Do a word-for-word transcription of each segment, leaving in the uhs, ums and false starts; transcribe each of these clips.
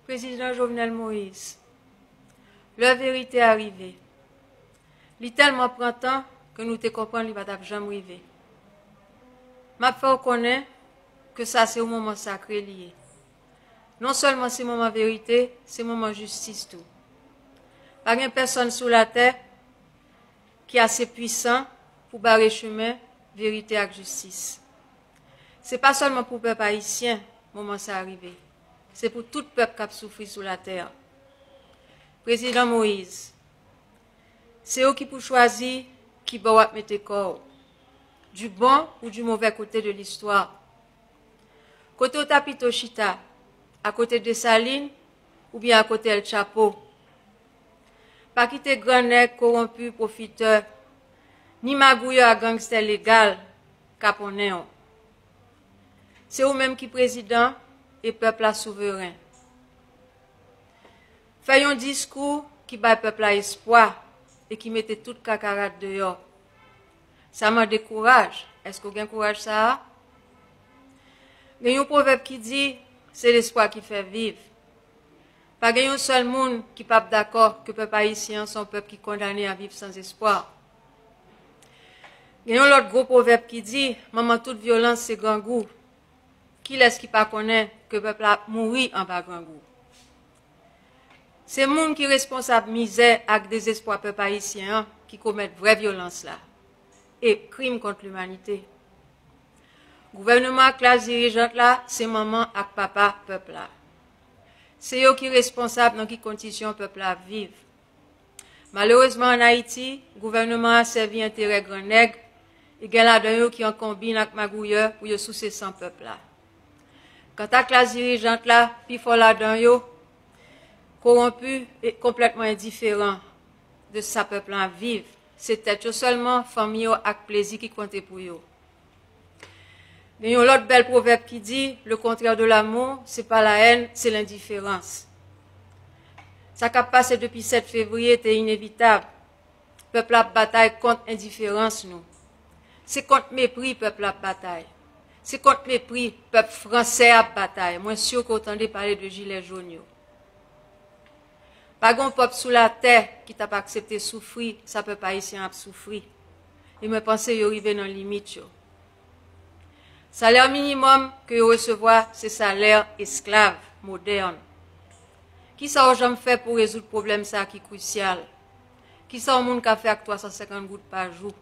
Prezidan Jovenel Moïse, lè verite a rive. Li tèlman pran tan ke nou te konprann li pa t ap janm rive. M ap fè w konnen ke sa se yon moman sakre li ye. Non sèlman se moman verite, se moman jistis tou. Pa gen pèsonn sou latè ki ase pwisan pou bare chemen verite ak jistis. Se pa sèlman pou pèp ayisyen moman sa a rive. Se pou tout pèp k ap soufri sou latè. Prezidan Moïse, se ou ki pou chwazi ki bò w ap mete kò w, du bon ou du mauvais côté de l'histoire. Kote w ta pito chita, akote Desalin oubyen akote El Chapo? Pa kite gran nèg kowonpi, pwofitè, ni magouyè a gangstè legal kaponnen w. Se ou menm ki prezidan e pèp la souveren. Fè yon diskou ki bay pèp la espwa e ki mete tout kakarat deyò. Sa mande kouraj. Èske w gen kouraj sa a? Gen yon pwovèb ki di, se lespwa ki fè viv. Pa gen yon sèl moun ki p ap dakò ke pèp ayisyen an se yon pèp ki kondane a viv san espwa. Gen yon lòt gwo pwovèb ki di, manman tout vyolans se grangou. Kilès ki pa konnen ke pèp la ap mouri anba grangou? Se moun ki responsab mizè ak dezespwa pèp ayisyen an ki komèt vrè vyolans la e krim kont limanite. Gouvènman ak klas dirijant la se manman ak papa pèp la. Se yo ki responsab nan ki kondisyon pèp la ap viv. Malerezman, ann Ayiti, gouvènman an sèvi enterè gran nèg e gen ladan yo ki an konbin ak magouyè pou yo souse san pèp la. Kanta klas dirijant la, pifò ladan yo kowonpi e konplètman endiferan de sa pèp la ap viv. Se tèt yo sèlman, fanmi yo ak plezi ki konte pou yo. Gen yon lòt bèl pwovèb ki di, le contraire de l'amour, c'est pas la haine, c'est l'indifférence. Sa k ap pase depi sèt fevriye te inevitab. Pèp la ap batay kont endiferans nou. Se kont mepri pèp la ap batay. Se kont mepri pèp fransè ap batay. Mwen si ke w tande pale de jilè jòn yo. Pa gen yon pèp sou latè ki t ap aksepte soufri sa pèp ayisyen ap soufri. E mwen panse yo rive nan limit yo. Salè minimòm ke yo resevwa se salè esklav modèn. Kisa w janm fè pou rezoud pwoblèm sa a ki krisyal? Kisa yon moun ka fè ak twa san senkant goud pa jou?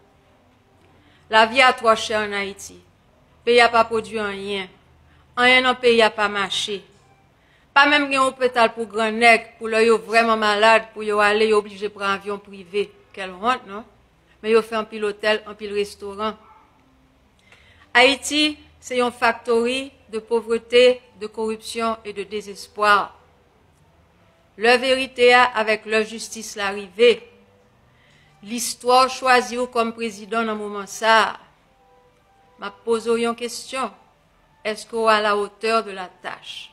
Lavi a twò chè ann Ayiti. Peyi a pa pwodui anyen. Anyen nan peyi a pa mache. Pa menm gen opital pou gran nèg, pou lè yo vrèman malad, pou yo ale, yo oblije pran avyon prive. Quelle honte, non? Men yo fè anpil otèl, anpil restoran. Ayiti, se yon faktori de povrete, de koripsyon e de dezespwa. Lè verite a avèk lè jistis la rive, listwa chwazi w kòm prezidan nan moman sa a. M ap poze w yon kesyon. Èske w à la hauteur de la tâche?